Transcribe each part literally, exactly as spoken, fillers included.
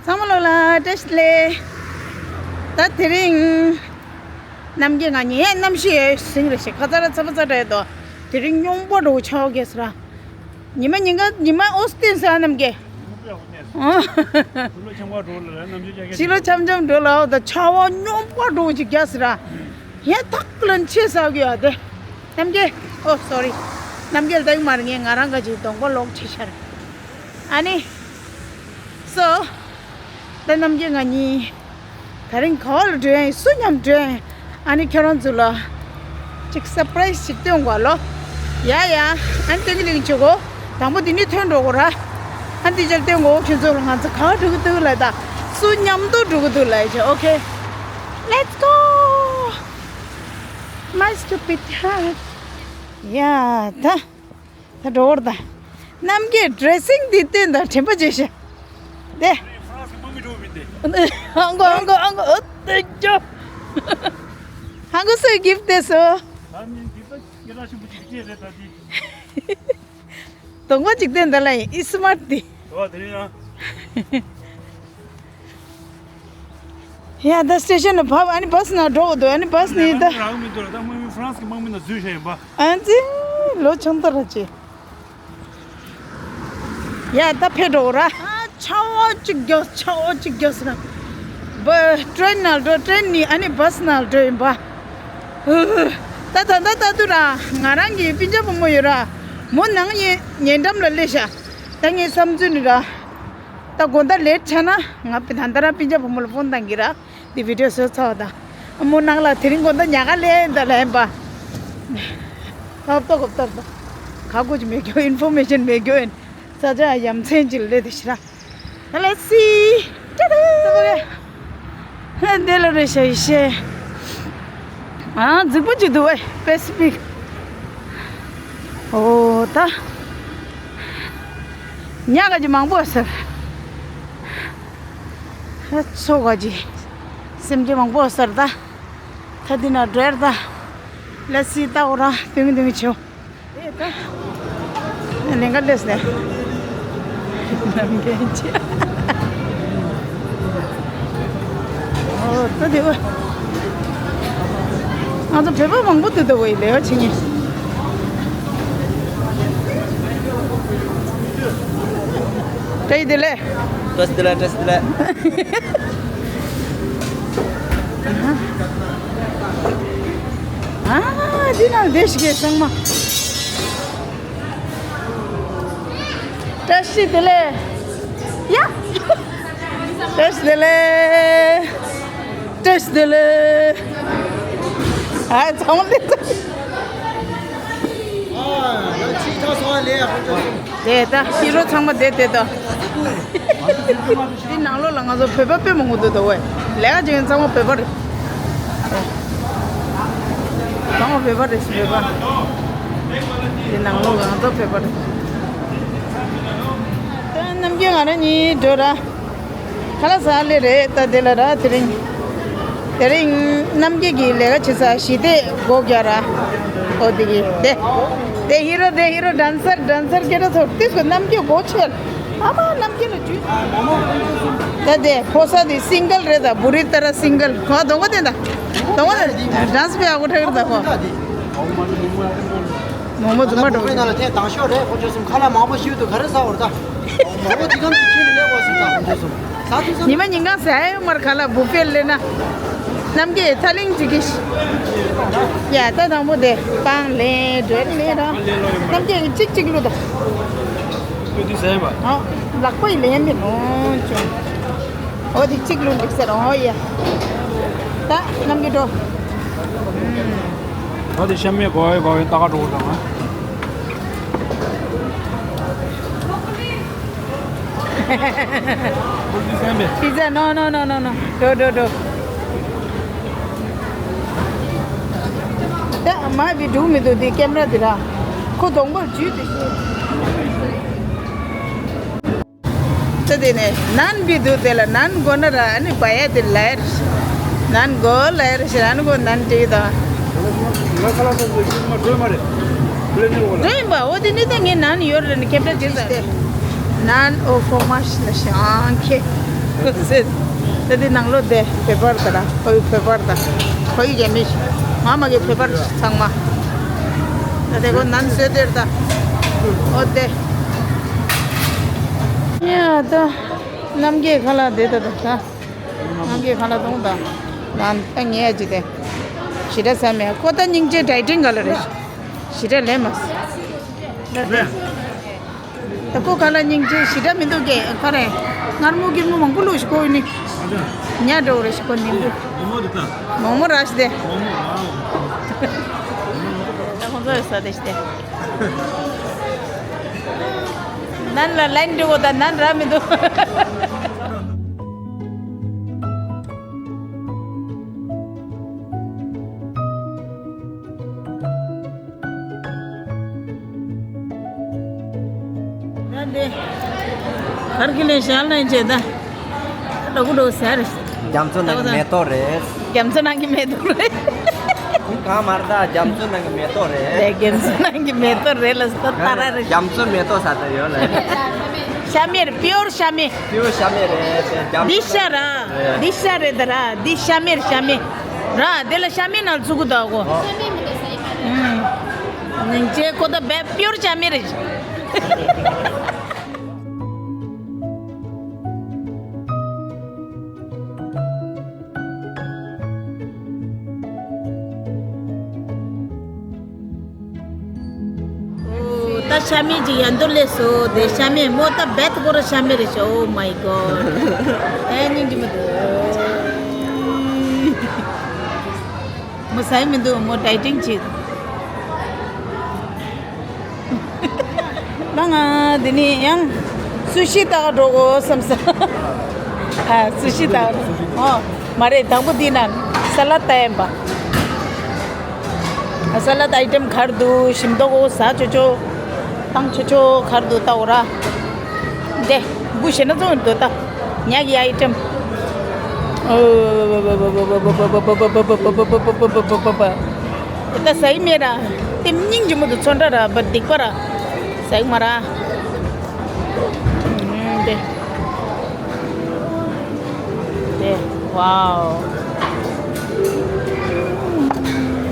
ཚང་མ་ལོ་ལ་བཀྲ་ཤིས་བདེ་ལེགས། ད་དེ་རིང་རྣམ་རྒྱལ་ང་གཉིས་གནམ་གཤིས་ཡོད་ཟིང་རེ་ཞིག་ཁ་ཚ་ར་ཚ་པ་ཚ་དྲག་ཡོད་དོ། དེ་རིང་སྙོམས་པོ་འགྲོ་ཆ་བ་གས་ར། ཉི་མ་ཉིན་ག་ཉི་མ་ཨོ་སྟེན་ས་རྣམ་རྒྱལ། ཕྱི་ལོ་འཆམ་འཆམ་འགྲོ་ལ་ཨོ་ད་ཆ་བ་སྙོམས་པོ་འགྲོ་ཅིག་རྒྱ་ཟེར་ར། ཡ་ཐག་ལན་ཆེ་ས་གི་ཡ་དེ། རྣམ་རྒྱལ། ཨོ་སོ་རི། རྣམ་རྒྱལ་ད་ཡིག་མ་རེད། ངས་ང་རང་ག་ཅིག་གདོང་པ་ལོག་ཆེ་ཤར། ཨ་ནི། སོ། ད་རྣམ་རྒྱལ་ང་གཉིས། ད་རིང་ག་བ་ལ་འགྲོ་ཡ་ཡིན། སུ་མཉམ་འགྲོ་ཡ་ཡིན། ཨ་ནི་ཁྱོད་རང་ཚོ་ལ། ཅིག་སར་པ་རའི་སི་ཅིག་སྟོན་དགོས་ལོ། ཡ་ཡ། ཨ་ནི་ཏན་ཏན་ལིང་བྱེད་དགོས། དང་པོ་འདི་ནས་ཐོན་འགྲོ་དགོས་ར། ཨ་འདི་ཅར་སྟོན་དགོས། ཁྱོད་ཚོ་ལ་ང་ཚོ་ག་བ་འགྲོ་གི་འདུག་ལ་ད། སུ་མཉམ་དུ་འགྲོ་གི་འདུག་ལ་ཡ་ཆེ། ཨོ་ཁེ། Let's go! My stupid heart. ཡ་ད། ད་འགྲོ་བར་ད། རྣམ་རྒྱལ་ཌེ་རེ་སིང་འདི་སྟོན་དང་དྲན་པ་བརྗེད་ཤག་དེ། ཧང་གོ་ཧང་གོ་ཧང་གོ་ཨོ་ཏེ་ཅོ། ཧང་གོ་སུའི་གིཕ་དེ་སོ། གདོང་པ་ཅིག་སྟོན་དང་ལ་ཡིན་ཨི་སི་མར་ཊི་དེ། ཡ་ད་སི་ཊེ་ཤན་ལ་བབས། ཨ་ནི་བྷ་སི་ནང་འགྲོ་དགོས་འདུག་ཨ་ནི་བྷ་སི་ནི་ད། རང་མི་འདུག་ད་དམག་མི་ཧྥ་རན་སི་གི་དམག་མི་ནང་འཛུལ་བཞག་ཡིན་པ། ཨ་ཙི། ལོ་ཆུང་ཏོ་ར་ཅི། ཡ་ད་ཕེབས་འགྲོ་ར། ཨ་ཆར་པ་གཅིག་རྒྱག་ཆར་པ་གཅིག་རྒྱག་ཟེར་ན། བ་ཊེ་རེན་ནང་འགྲོ། ཊེ་རེན་ནི་ཨ་ནི་བྷ་སི་ནང་འགྲོ་ཡིན་པ། ཧུ་ཧུ། ད་ད་ད་ད་དུ་ར་ང་རང་གི་སྤུན་ཀྱག་བུ་མོ་ཡོད་ར། མོ་ནང་ཉེ་ཉེ་འགྲམ་ལ་སླེབས་ཤག་ད་ངའི་བསམ་ཚུལ་ནི་ར། ད་དགོང་དག་ལེ་ཊི་ཆགས་ན་ང་ད་ལྟ་ར་སྤུན་ཀྱག་བུ་མོ་ལ་ཕོན་བཏང་གི་ར། འདི་བི་ཌི་ཡོ་བཟོས་ཚར་བ་དང་། མོ་ནང་ལ་དེ་རིང་དགོང་དག་ཉལ་ཁ་ལེན་ད་ལེན་པ། ཧབ་ཏོ་གོབ་ཏོ་ཏོ། ཁ་ཁུ་ཅི་མེད་རྒྱུ་ཨིན་ཕོར་མེ་ཤན་མེད་རྒྱུ་ཨིན། ས་ཆ་ཡ་མཚན་ཅིག་ལས་དེ་ཤི་ར། Let's see. ཏ་ཏ། འདི་ལ་རེ་ཞེ་ཞེ། ཨ་རྫིག་པོ་ཅིག་འདུག་ཨེ་པེ་སི་ཕིག་ཨོ་ད། ཉ་ག་ཅི་མང་པོ་ཟེར། ཚོ་ག་ཅི། སེམས་ཅན་མང་པོ་ཟེར་ད། ད་འདི་ན་འགྲོ་ཡར་ད། ལ་སི་ད་འོ་ར་དུང་དུང་ཆེའོ། ཨེ་ད། ལེན་ག་ལེས་ནས། ནམ་རྒྱུན་ཆེ། ཨོ་ད་དེ་བ། ང་ཚོ་བོད་པ་མང་པོ་འདུག་ད་བའི་ལས་ཀ་བྱེད་ངེས། བཀྲ་ཤིས་བདེ་ལེགས། བཀྲ་ཤིས་བདེ་ལེགས། བཀྲ་ཤིས་བདེ་ལེགས། ཨ་འདི་ནང་བསྡད་ཤིག་གེ་ཚང་མ། བཀྲ་ཤིས་བདེ་ལེགས། ཡ། བཀྲ་ཤིས་བདེ་ལེགས། བཀྲ་ཤིས་བདེ་ལེགས། ཨ་ཚང་མ་སླེབས་ཚར། དེ་ད་ཧི་རོ་ཚང་མ་དེ་དེ་ད། འདི་ནང་ལོགས་ལ་ང་ཚོ་བོད་པ་དཔེ་མང་པོ་འདུག་ད་ཝེ། ལས་ཀ་བྱེད་མཁན་ཚང་མ་བོད་པ་རེད། ཚང་མ་བོད་པ་རེད་ཟེར་བོད་པ། འདི་ནང་ལོགས་ལ་ང་ཚོ་བོད་པ་རེད། ད་རྣམ་རྒྱལ་ང་རང་གཉིས་འགྲོ་ར། ཁ་ལག་ཟ་ལེ་རེད་ད་དེ་ལ་ར་དེ་རིང་། དེ་རིང་རྣམ་རྒྱལ་གྱི་ལས་ཀ་བྱེད་ས་ཞི་བདེ་སྒོ་རྒྱག་ར། ཨོ་དེ་གི་དེ། དེ་ཧི་རོ་དེ་ཧི་རོ་ཌན་སར་ཌན་སར་སྐད་གྲགས་ཚོར་ཏིས་གོ་རྣམ་རྒྱལ་སྒོ་ཕྱེ། ཨ་མ་རྣམ་རྒྱལ་ལ་འཇུས། ད་དེ་ཕོ་ས་དེ་སིང་གལ་རེད་ད་བུ་རི་ཏ་ར་སིང་གལ་ག་དོང་ག་དེ་ད། དོང་ག་དེ་ཌན་སི་པེ་ཨ་གོ་ཁྲ་གི་ད་ཁོ། མོ་མོ་རྫུན་མ་འགྲོ་གི། ཁོའི་ནང་ལ་ཐེངས་དང་ཤོས་རེད། ཁོ་ཚོ་གསུམ་ཁ་ལག་མང་པོ་ཞིག་འདུག་ག་རེ་ཟ་བར་ད། མང་པོ་དེ་གམ་དེ་ཁྱོད་ནི་ལས་གོ་སོང་ད་ཁོ་ཚོ་གསུམ། ཟ་དུས་ཙམ། ཉི་མ་ཉིན་གང་ཟ་ཡ་ཡོད་མར་ཁ་ལག་བུ་ཕེ་ལེ་ན། རྣམ་རྒྱལ་ཐ་ལིང་ཅིག་གིས། ཡ་ད་དང་པོ་དེ་སྤང་ལེན་སྒྲོལ་ལེན་ར། རྣམ་རྒྱལ་གཅིག་གཅིག་བླུགས་ད། ཁྱོད་དེ་ཟ་ཡ་མ། ཨ། ལག་པ་ཡི་ལེན་མི་རུང་ཅུང་། འོ་དེ་གཅིག་བླུགས་འགྲིག་ཟེར་འོ་ཡ། ད་རྣམ་རྒྱལ་འགྲོ། ད་དེ་ཤ་མེད་གོ་བའི་གོ་བའི་ལྟ་ག་འགྲོ་དང་། Pizza, no, no, no, no, no. འགྲོ་འགྲོ་འགྲོ། ད་མ་བི་འགྲུག་མི་འདུག་དེ་ཀེམ་ར་དེ་ར། ཁོ་གདོང་པར་འཇུས་ཏེ་ཤོད། ད་དེ་ནས་ནན་བི་འདུག་དེ་ལ་ནན་དགོས་ན་ར་ཨ་ནི་བ་ཡ་དེ་ལ་ཡར། ནན་དགོས་ལ་ཡར་ཞེ་ཨ་ནི་གོ་ནན་དྲིས་དང་། འགྲོ་ཡིན་པ་འོ་དེ་ནི་ད་ངས་ནན་ཡོད་རེད་ནི་ཁྱེད་པ་དེ་ཟ། ནན་ཨོ་ཧྥོ་མ་ཤི་ལ་ཤང་ཁེ། ཟེར། ད་དེ་ནང་ལོ་དེ་བོད་པར་ད་ར། ཁོའི་བོད་པར་ད། ཁོའི་རྒྱ་མི་ཞིག་ང་མ་གི་བོད་པར་ཚང་མ། ད་དེ་ཁོ་ནན་སོད་དེར་ད། ཨོ་དེ། ཡ་ད། གནམ་གྱི་ཁ་ལག་དེ་ད་ད་ད། གནམ་གྱི་ཁ་ལག་གཏོང་ད། ནན་ད་ངས་ཅི་དེ། ཞི་དྲག་ས་མེད་ཁོ་ད་སྙིང་རྗེ་ཌའི་ཊིང་ག་ལ་རེད། ཞི་དྲག་ལས་མ། ད་ལྟ། ད་ཁོ་ག་ལ་སྙིང་རྗེ་ཞེ་དྲག་མི་འདུག་གས། ག་རེ། མངར་མོ་སྐྱུར་མོ་མང་པོ་བླུགས་ཤིག་ཁོ་ནི། ཉ་འགྲོ་རེ་ཞིག་ཁོ་ནི་འདུག་མོག་མོག་ར་ཞིག་དེ། ད་ཁོང་ཚོ་ཡོད་ས་དེ་ཞིག་དེ། ནན་ལ་ལན་འགྲོ་གོ་ད་ནན་ར་མི་འདུག་ད་འདི། གར་གི་ལས་ཞལ་ནས་བྱེད་ད། ལོ་གུ་ལོ་ཟེར། རྒྱ་མཚོ་ནང་གི་མེ་ཏོག་རེད། རྒྱ་མཚོ་ནང་གི་མེ་ཏོག་རེད། ཁུངས་གང་མ་རེད་ད། རྒྱ་མཚོ་ནང་གི་མེ་ཏོག་རེད། རེད། རྒྱ་མཚོ་ནང་གི་མེ་ཏོག་རེད་ལ་ད་ད་ར་རེད། རྒྱ་མཚོ་མེ་ཏོག་ཟ་ད་ཡོད་ལ། ཤ་མེར་པིའོར་ཤ་མེ། པིའོར་ཤ་མེ་རེད་དེ་རྒྱ་མཚོ། འདི་ཤ་ར། འདི་ཤ་རེད་ད་ར། འདི་ཤ་མེར་ཤ་མེ། ར་དེ་ལ་ཤ་མེ་ནང་ཚུགས་གི་འདུག་གོ། ཨུམ། ཅེ་ཀོ་ད་བེ་པིའོར་ཅ་མེ་རེད། ཨོ། ད་ཤ་མེ་ཅིག་ཡ་འདུར་ལས་སོ་དེ་ཤ་མེ་མོ་ད་བེད་ཀོ་ར་ཤ་མེ་རེད་ཤོ། Oh my god. ཨེ་སྙིང་རྗེ་མི་འདུག་མོ་ཟ་ཡི་མི་འདུག་མོ་ཌའི་ཊིང་བྱེད། ད་ང་འདི་ནས་ཡང་སུ་ཤི་ལྟ་ག་འགྲོ་དགོས་བསམ་ས། ཨ་སུ་ཤི་ལྟ་ག་འགྲོ། ཨོ་མ་རེད། དང་པོ་འདི་ན་ས་ལད་ལྟ་ཡིན་པ། ཨ་ས་ལད་ཨའི་ཊེམ་ག་རེ་འདུག་ཞིམ་མདོག་གོ་ཟ་ཆོག་ཆོག་བཏང་ཆོག་ཆོག་ག་རེ་འདུག་ལྟ་འོ་ར། འདི་འབུ་ཞེ་ན་བཙོང་འདུག་ད། ཉག་གི་ཨའི་ཊེམ། ད་ཟ་ཡི་མེད་ར། དེ་སྙིང་རྗེ་མོ་དུ་ཚོན་ཁྲ་ར་བ་སྡིག་པ་ར། ཟ་ཡི་མ་ར། འདི། འདི། ཝའོ།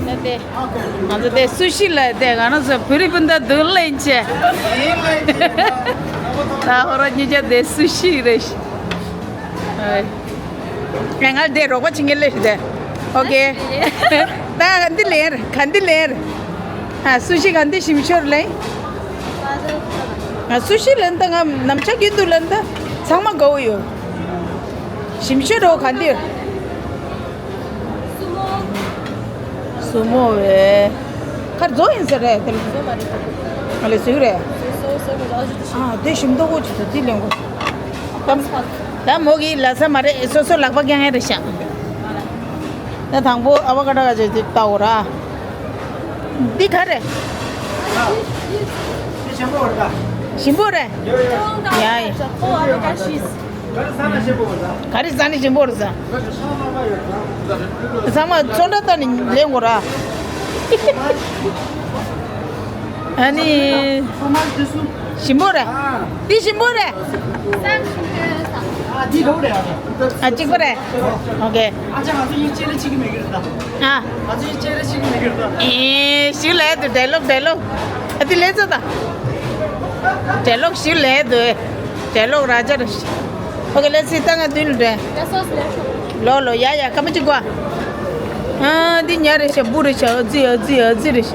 ད་དེ། ང་ཚོ་དེ་སུ་ཤི་ལ་དེ་ང་རང་ཚོ་བོད་རིགས་སྤུན་ཟླ་འདུག་ལེན་ཆེ། ད་ཧོ་ར་གཉིས་ཆ་དེ་སུ་ཤི་རེད། ཨེ། ང་དེ་རོགས་པ་བྱེད་མཁན་ལས་དེ། ཨོ་ཀེ། ད་ག་འདི་ལེན་ག་འདི་ལེན། ཨ་སུ་ཤི་ག་འདི་ཞིམ་ཤོས་ལེན། ཨ་སུ་ཤི་ལེན་ད་ང་ནམ་ཆ་གི་འདུག་ལེན་ད་ཚང་མ་དགའ་བོ་ཡོད། ཞིམ་ཤོས་རོ་ག་འདི། སུ་མོ་བས། ཁར་རྫོ་ཡིན་ས་རེད་དེ། ཨ་ལེ་སུ་རེད། ཨ་དེ་ཞིམ་མདོག་གོ་ཅི་ད་དེ་ལེན་གོ། ད་མོ་གི་ལ་ས་མ་རེད། སོ་སོ་ལག་པ་རྒྱང་ཡ་རེད་ཤག་ད་དང་པོ་ཨ་བ་ཀ་ཌོ་ག་ཅེ་ཅིག་ལྟ་འོ་ར། འདི་ག་རེད། ཞིམ་པོ་རེད། ཡ་ཡ། ག་རེ་ཟ་ནི་ཞིམ་པོ་རེད་ཟ། ཚང་མ་ཚོན་ཁྲ་ལྟ་ནི་ལེན་དགོས་ར། ཨ་ནི། ཞིམ་པོ་རེད། འདི་ཞིམ་པོ་རེད། ཨ་གཅིག་པོ་རེད། ཨོ་ཀེ། ཨ། ཨེ་ཞུ་ལེ་དུ་ཌའི་ལོག་ཌའི་ལོག་ཨ་དེ་ལེ་ཚོ་ད། ཌའི་ལོག་ཞུ་ལེ་དུ། ཌའི་ལོག་ར་ཇར། ཨོ་ཀེ་ལེ་སི་ད་ང་དུས་ལུ་འདྲེ། ལོ་ལོ་ཡ་ཡ་ཀ་མ་ཅི་གོ། ཨ་འདི་ཉ་རེ་ཤ་བུ་རེ་ཤ་ཨ་ཙི་ཨ་ཙི་ཨ་ཙི་རེ་ཤ།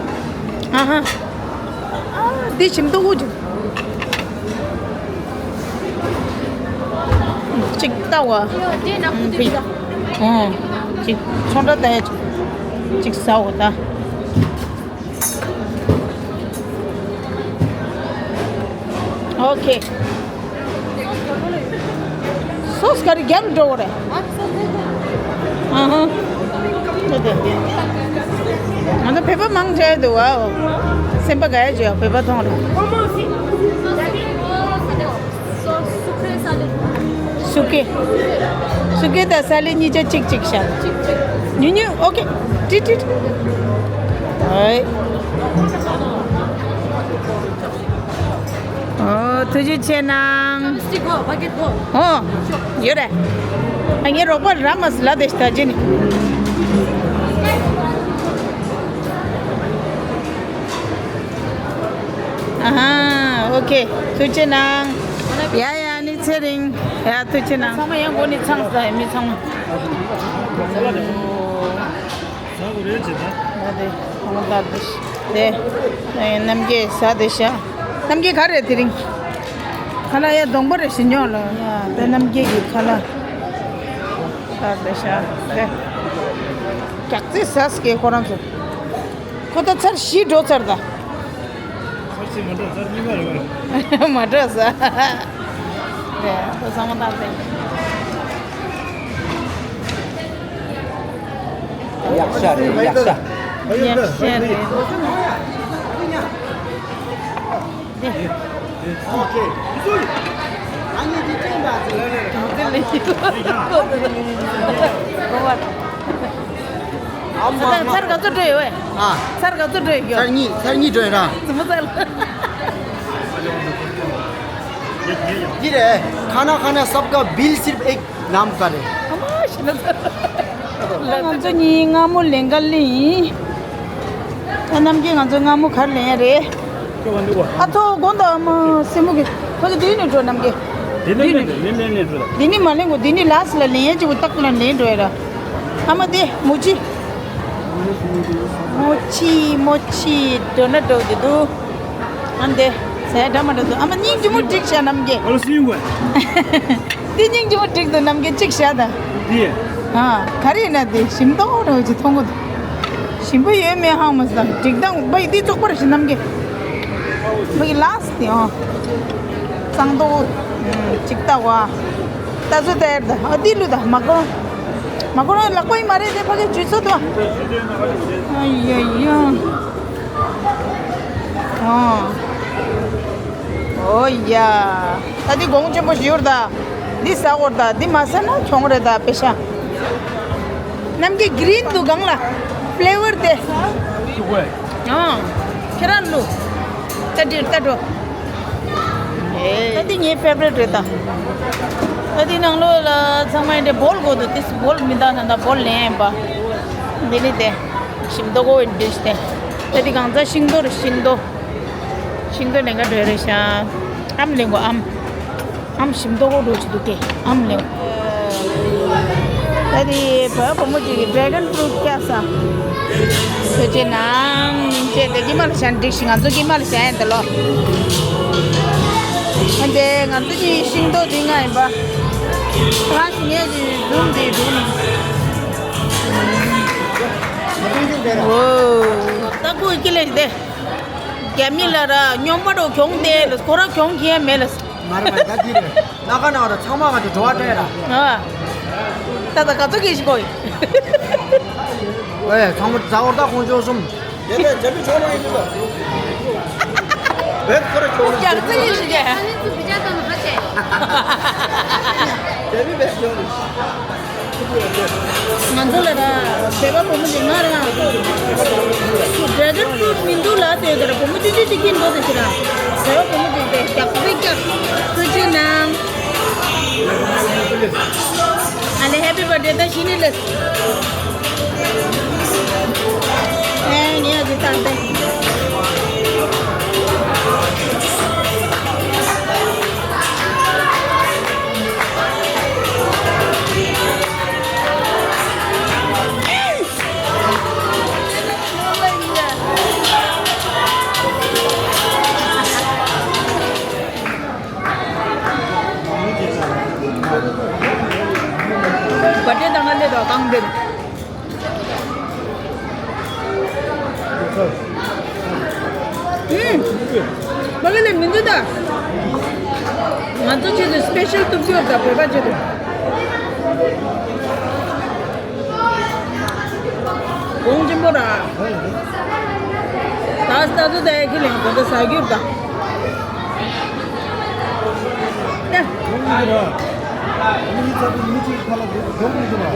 ཨ་ཧ། ཨ་འདི་ཞིམ་མདོག་གོ་ཅིག་ཅིག་ལྟ་བ། ཨ་ཅིག་ཚོན་ཁྲ་ལྟ་ཡ་ཅིག་ཅིག་ཟ་འོ་ད། ཨོ་ཁེ། སོ་སི་ག་རེ་རྒྱབ་འགྲོ་གི་རེད། ཨ་ཧ། ང་ཚོ་བོད་པ་མང་ཆེ་འདུག་བ། སེམས་པ་དགའ་ཡ་བྱོས་བོད་པ་མཐོང་རེད། སུ་ཀེ། སུ་ཀེ་དང་ས་ལེ་གཉིས་ཆ་གཅིག་གཅིག་བཞག་ཉུ་ཉུ་ཨོ་ཀེ། ཀྲིག་ཀྲིག་ཧོའི། ཨོ། ཐུགས་རྗེ་ཆེ་གནང་། སི་ཊིག་གོ་བ་ཀེ་ཊི་གོ་ཨོ། ཡོད་རེད། ཨ་ངའི་རོགས་པ་ར་མ་སི་ལ་དེ་ཤ་ད་ཅི་ནི། ཨ་ཧ། ཨོ་ཁེ། ཐུགས་རྗེ་གནང་། ཡ་ཡ། ཨ་ནི་ཚེ་རིང་། ཡ། ཐུགས་རྗེ་གནང་། ཚང་མ་ཡང་སྒོ་ནས་ཚང་ས་མི་ཚང་མ། ཟ་དགོས་རེད་ཅེས་ད། ད་དེ་ཁོང་ལྟར་དེ་ཤ་དེ། ཨེ། རྣམ་རྒྱལ་ཟ་དེ་ཤ། རྣམ་རྒྱལ་ག་རེ་དེ་རིང་། ཁ་ལག་ཡ་གདོང་པ་རེ་ཞིག་ཉོ་ལ་ཡ། དེ་རྣམ་རྒྱལ་གྱི་ཁ་ལག་ཟ་དེ་ཤ་དེ། སྐྱག་རྫས་ཟ་སྐད་ཁོ་རང་ཚོ། ཁོ་ད་ཚར་བཞི་འགྲོ་ཚར་ད། ཚར་བཞི་མ་འགྲོ། ཚར་གཉིས་པ་རེད་པ། མ་འགྲོ་ས། རེད། ཁོ་ཚང་མ་བཏང་སྟེ། ཡག་ཤ་རེད། ཡག་ཤ། ཡག་ཤ་རེད། དེ། ཨ་མ་མ། ཚར་ག་ཚོད་འགྲོ་ཡོད་བས། ཨ། ཚར་ག་ཚོད་འགྲོ་ཡོད། ཚར་གཉིས། ཚར་གཉིས་འགྲོ་ཡོད་ར། ཙི་མོ་ཚར། ये रे, खाना खाना सबका बिल सिर्फ एक नाम का है। ཨ་མ་ཤི་ན་ཚར། ང་ཚོ་གཉིས་མངར་མོ་ལེན་ག་སླེབས་ཡིན། ཨ། རྣམ་རྒྱལ་ང་ཚོ་མངར་མོ་ག་རེ་ལེན་ཡ་རེད། ཨ་ཐོ་དགོང་དག་ཨ་མ་སེན་མོ་གི་ཕ་གི་དུས་ནས་འགྲོ། རྣམ་རྒྱལ། དེ་ནི་དུས་ནས། དེ་ནི་ལེན་ལེན་འགྲོ་ད། དེ་ནི་མ་ལེན་གོ། དེ་ནི་ལ་སི་ལ་ལེན་ཡ་གཅིག་པུ་ཏག་ཏག་ལ་ལེན་འགྲོ་ཡ་ར། ཨ་མ་དེ་མོ་ཅི། མོ་ཅི་མོ་ཅི་འགྲོ་ན་འགྲོ་གི་འདུག་ཨ་འདི་ཟས་འདྲ་མ་འདྲ་འདུག་ཨ་མ་སྙིང་རྗེ་མོ་འགྲིག་ཤག་རྣམ་རྒྱལ། ཨ་ལ་སི་ཡོང་གོ། འདི་སྙིང་རྗེ་མོ་འགྲིག་འདུག་རྣམ་རྒྱལ། གཅིག་བཞག་དང་། འདི། ཨ། ག་རེ་ཡིན་ན་འདི་ཞིམ་མདོག་འདྲ་བོ་ཅིག་མཐོང་གི་འདུག་ཞིམ་པོ་ཡོད་མེད་ཧང་མ་སོང་། འགྲིག་སྟངས་པ་ཡི་འདི་བཙོག་པ་རེད་ཤག་རྣམ་རྒྱལ། མ་གི་ལགས་སི་དེ། ཨོ། གཙང་མདོག་ཅིག་ལྟ་བ། ད་ཚོད་ལྟ་ཡར་ད། ཨ་འདི་ལུ་ད་མ་གོ། མ་གོ་ན་ལག་པ་ཡིན་མ་རེད་དེ། ཕ་གི་ཇུས་ཚོད་དོ། ཨ་ཡ་ཡ། ཨོ། ཨོ་ཡ། ད་འདི་གོང་ཆེན་པོ་ཞིག་ཡོད་རེད་ད། འདི་ཟ་དགོས་རེད་ད། འདི་མ་ཟ་ན་གྱོང་རེད་ད་པེ་ཤ། རྣམ་རྒྱལ་གི་རིན་འདུག་སྒང་ལ། ཕི་ལེ་ཝར་དེ། ཨོ། ཁྱེད་རང་ལུ། ད་འདིར་ལྟ་འགྲོ། ཨེ། ད་འདི་ངའི་ཕེ་བ་རི་ཊི་རེད་ད། ད་འདི་ནང་ལོགས་ལ་ཚང་མ་འདི་བོལ་དགོས་འདུག་དེ་བོལ་མི་འདུག་ན་ད་བོལ་ལེན་ཡིན་པ། འདི་ནི་དེ། ཞིམ་མདོག་གོ་ཡིན་འདི་ཞིག་དེ། ད་འདི་གང་ཚ་ཤིང་ཏོག་རེད། ཤིང་ཏོག་ཤིང་ཏོག་ལེན་ག་འགྲོ་རེད་ཤག་ཨམ་ལེན་གོ་ཨམ། ཨམ་ཞིམ་མདོག་གོ་འགྲོ་ཆུ་འདུག་སྟེ། ཨམ་ལེན། ད་དེ་བོད་བུ་མོ་གཅིག་གིས་ཌེ་གོན་ཕུ་རུཊ་བཀྱགས་ས། ཐུགས་རྗེ་གནང་། ཅེས་དེ་ཀྱི་མ་ལ་བཞག་འགྲིག་ཤིང་། ང་ཚོ་ཀྱི་མ་ལ་བཞག་ཡིན་ད་ལོ། ཨ་དེ་ང་ཚོ་གི་ཤིང་ཏོག་འདི་ང་ཡིན་པ། རང་ཞིག་ངས་ཀྱི་འཛུམ་འདི་འདུག་ནི། ཨོ། ད་ཁོས་ཀྱི་ལས་དེ། རྒྱ་མི་ལ་ར་སྨྱོན་པ་འགྲོ་གྱོང་དེ་ལ་ཁོ་ར་གྱོང་ཁྱེར་མེད་ལ། མ་རེད་མ་རེད། ད་འདི་རེད། ལྷ་ཁང་ནང་ར་ཚང་མ་ག་དུ་འགྲོ་བ་སྤྲད་ར། ཨ། ད་ད་ག་ཚོད་གིས་ཤི་གོ་ཡི། ཨེ། ཚང་མ་ཛ་འོར་ད་ཁོང་ཆོ་གསུམ། དེ་ནས་རྒྱ་མི་ཆོག་ནོ་ཡིན་ལ། བེད་ཁོ་ར་ཆོག་ནོ། རྒྱ་ཚ་ཡིན་ཤི་གེ། རྒྱ་མི་བེད་ཆོག་ནོ། ང་ཚོ་ལ་ར་བོད་པ་བུ་མོ་འདི་ང་ར་ཌེ་གོན་ཕུ་རུཊ་མི་འདུག་ལབ་དེ་ཡོད་དེ་ར། བུ་མོ་ཅི་ཅི་ཅི་ཀིན་འགྲོ་དེ་ཤི་ར། བོད་པ་བུ་མོ་འདི་དེ་རྒྱག་པའི་རྒྱག་ཐུགས་རྗེ་གནང་། ཨ་ལེ་ཧེ་པི་བར་ཐ་ཌེ་ད་ཤི་ནི་ལེ། ཨེ་ངས་འདི་ལྟ་སྟེ། བ་ཏྲེ་དང་ང་ལེ་དང་གང་འདེམ། ཨུམ། མ་གི་ལེ་མི་འདུག་ད། ང་ཚོ་ཆེད་དུ་སི་པེ་ཤལ་གཏུབ་རྒྱུ་ད། བོད་པ་ཆེད་དུ། གོང་ཆེན་པོ་ར། ད་ལྟ་ཚོ་ད་ཡ་ཁི་ལེན་གོ་ད་ཟ་རྒྱུར་ད། ཡ། གོང་ཆེན་པོ་ར། མི་ཚ་པོ་མི་གཅིག་ཁ་ལ་འདུག་གོང་མི་འདུག་ར།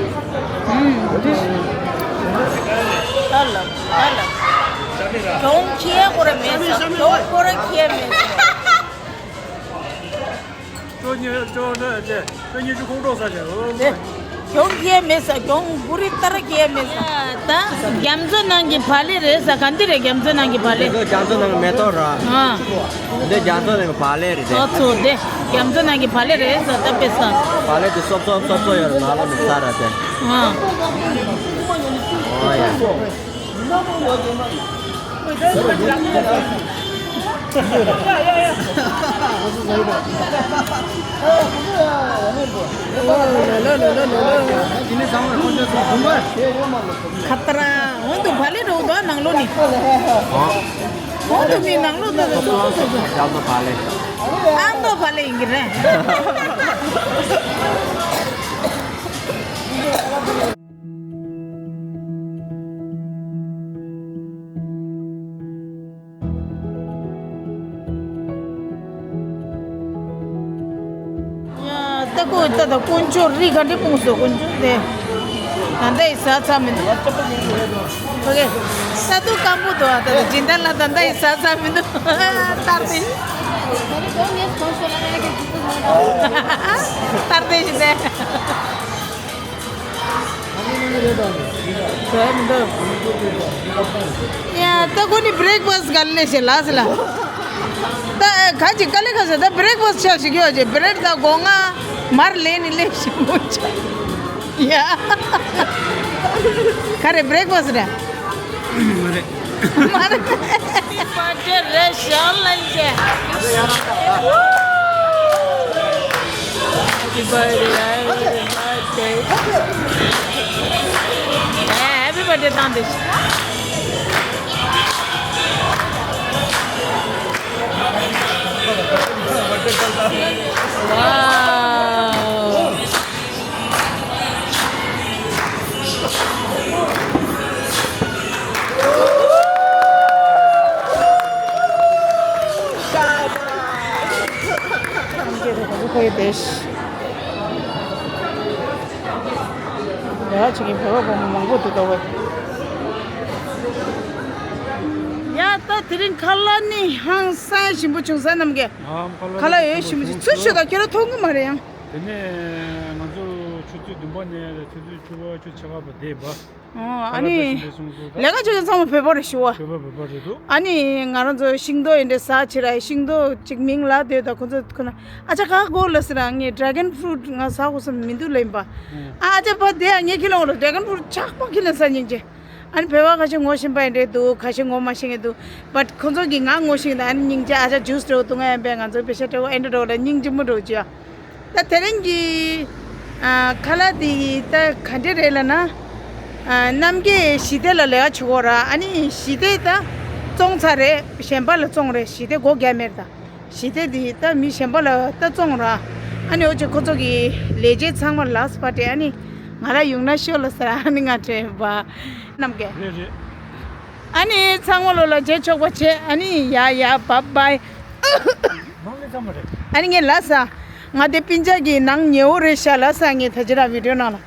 ཨུམ། ད་ལ་ད་ལ། གོང་ཁྱེད་ཁོ་ར་མེད་ས། གོང་ཁོ་ར་ཁྱེད་མེད་ས། ཅོ་གཉིས་ཅོ་འདྲ་ཅེ་ཅོ་གཉིས་ཅུ་ཁོང་ཁྲོ་ཟ་བྱས་ཨོ་མ། གྱོང་ཁེ་མེད་ས། གྱོང་པུ་རི་ལྟར་ཁེ་མེད་ས། ད་རྒྱ་མཚོ་ནང་གི་བག་ལེབ་རེད་ས། ག་འདི་རེད། རྒྱ་མཚོ་ནང་གི་བག་ལེབ། འདི་ཚོ་རྒྱ་མཚོ་ནང་གི་མེ་ཏོག་ར། ཨ། འདི་རྒྱ་མཚོ་ནང་གི་བག་ལེབ་རེད་དེ། ཨོ་ཚོ་དེ་རྒྱ་མཚོ་ནང་གི་བག་ལེབ་རེད་ས། ད་དཔེ་ས། བག་ལེབ་དེ་སོབ་སོབ་སོབ་སོབ་ཡོད་རེད། ནང་ལོགས་ནས་ཟ་ར་དེ། ཨ། ཨོ་ཡ། ཁ་ཏ་ར། འོན་ཏུ་བག་ལེབ་རོ་དོ་ནང་ལོ་ནི། འོན་ཏུ་མི་ནང་ལོ་དོ་དོ་སོ་སོ་སོ། ཨང་དོ་བག་ལེབ་ཡིན་གྱི་རེད། ཡ། ད་ཀོ་ད་ད་དཀོན་མཆོག་རི་ག་འདྲ་སྤུངས་སོ། དཀོན་མཆོག་དེ་ད་ལྟ་ཡི་ས་ཚ་མི་འདུག་ཨོ་ཁེ། ས་དུ་སྐམ་པོ་འདུག་ད་ད་སྦྱིན་བདག་ལ་ད་ལྟ་ཡི་ས་ཚ་མི་འདུག་ཏར་ཏེ་ཏར་ཏེ་ཞིག་ནས། ཡ། ད་ཁོ་ནི་བྷི་རེག་ཕ་སི་ག་ལེ་ཤེ་ལ་སི་ལ། ད་ག་ཅི་ག་ལེ་ག་ཟེ་ད་བྷི་རེག་ཕ་སི་ཆ་ཞིག་ཡོད་ཅེ། བྷི་རེད་ད་སྒོ་ང་མར་ལེན་ནི་ལེ་ཤེ་མོ་ཆ། ཡ། ག་རེ་བྷི་རེག་ཕ་སི་རེད། མ་རེད། མ་རེད། པར་ཏི་རེད་ཤག་ལན་ཅེ། Happy birthday, happy birthday. Happy birthday བཏང་དེ། Wow. ཡ་ད་དེ་རིང་ཁ་ལག་ནི་ཧང་སང་ཞིམ་པོ་བྱུང་ས་རྣམས་ཀྱི། ཁ་ལག་ཡོད་ཞིམ་པོ་ཞིག་ཚུར་ཤོད་དང་ཁྱེད་རང་མཐོང་གི་མ་རེད་ཡང་། དེ་ནས་ང་ཚོ་ཆུ་ཚོད་བདུན་པ་ནས་ཆུ་ཚོད་བཅུ་པ་ཆུ་ཚོད་ཕྱེད་ཀ་བར་བསྡད་པ། ཨོ་ཨ་ནི་ལས་ཀ་བྱེད་མཁན་ཚང་མ་བོད་པ་རེད་ཞུ་བ། བོད་པ་བོད་པ་རེད་འདུག་ཨ་ནི་ང་རང་ཚོ་ཤིང་ཏོག་ཡིན་འདྲ་ཟ་ཕྱིར་ར་ཤིང་ཏོག་ཅིག་མིང་ལ་དེ་ད་ཁོ་ཚོ་ཁོ་ན་ཨ་ཅག་ག་གོ་ལ་ཟེར་ར་ངས་dragon fruit ང་ཟ་དགོས་བསམ་མི་འདུག་ལབ་ཡིན་པ། ཨ་ཅག་པ་དེ་ཨ་ངས་ཁྱེད་ལ་འོ་ལ་dragon fruit ཆགས་པ་ཁྱེད་ལ་ཟ་སྙིང་རྗེ། ཨ་ནི་བོད་པ་ཁ་ཤས་ངོ་ཤེས་པ་ཡིན་འདྲ་འདུག་ཁ་ཤས་ངོ་མ་ཤེས་མཁན་འདུག but ཁོ་ཚོ་གིས་ང་ངོ་ཤེས་ཀྱི་འདུག་ཨ་ནི་སྙིང་རྗེ་ཨ་ཅག་juice འདྲ་བོ་འཐུང་ང་ཡིན་པས་ང་ཚོ་པེ་ཤ་འདྲ་བོ་ཨེ་འདྲ་འདྲ་བོ་ལ་སྙིང་རྗེ་མོ་འདྲ་བོ་བྱོས་ཨ། ད་དེ་རིང་གི་ཨ་ཁ་ལག་འདི་ད་ག་འདྲ་རེད་ལབ་ན། ཨ་རྣམ་རྒྱལ་ཞི་བདེ་ལ་ལས་ཀ་བྱེད་ཀྱི་ཡོད་ར། ཨ་ནི་ཞི་བདེ་ད་བཙོང་ཚར་རེད། གཞན་པ་ལ་བཙོང་རེད། ཞི་བདེ་སྒོ་རྒྱག་མེད་ད། ཞི་བདེ་འདི་ད་མི་གཞན་པ་ལ་ད་བཙོང་ར། ཨ་ནི་འོ་ཅེ་ཁོ་ཚོ་གི་ལས་བྱེད་ཚང་མ་last party ཨ་ནི་ང་ལ་ཡོང་ན་ཤོད་ལ་ཟེར། ཨ་ནི་ང་དྲན་པ་རྣམ་རྒྱལ། རེད་རེད། ཨ་ནི་ཚང་མ་ལོ་ལ་རྗེས་ཆོག་པ་བྱེད། ཨ་ནི་ཡ་ཡ་bye bye། ནང་ལས་ཚང་མ་རེད། ཨ་ནི་ངས་ལབ་ས། ང་དེ་སྤུན་ཀྱག་གི་ནང་ཉལ་བོ་རེད་ཤག་ལབ་ས་ངས་ད་ཅི་ར་བི་ཌིའོ་ནང་ལ།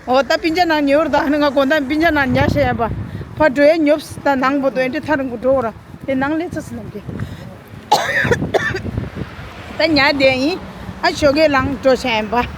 འོ་ད་སྤུན་ཀྱག་ནང་ཉལ་བོ་རེད་ད། ཨ་ནི་ང་དགོང་དག་སྤུན་ཀྱག་ནང་ཉལ་ཤག་ཡིན་པ། ཕར་འགྲོ་ཡས་ཉོབ་ད་ནང་བོ་དོ་ཨེ་འདྲི་ཐར་འགུ་འགྲོ་ར། དེ་ནང་ལས་ཚ་སི་ནམ་གི། ད་ཉལ་བསྡད་ཡིན། ཨ་ཞོགས་ཀས་ལངས་འགྲོ་ཤག་ཡིན་པ།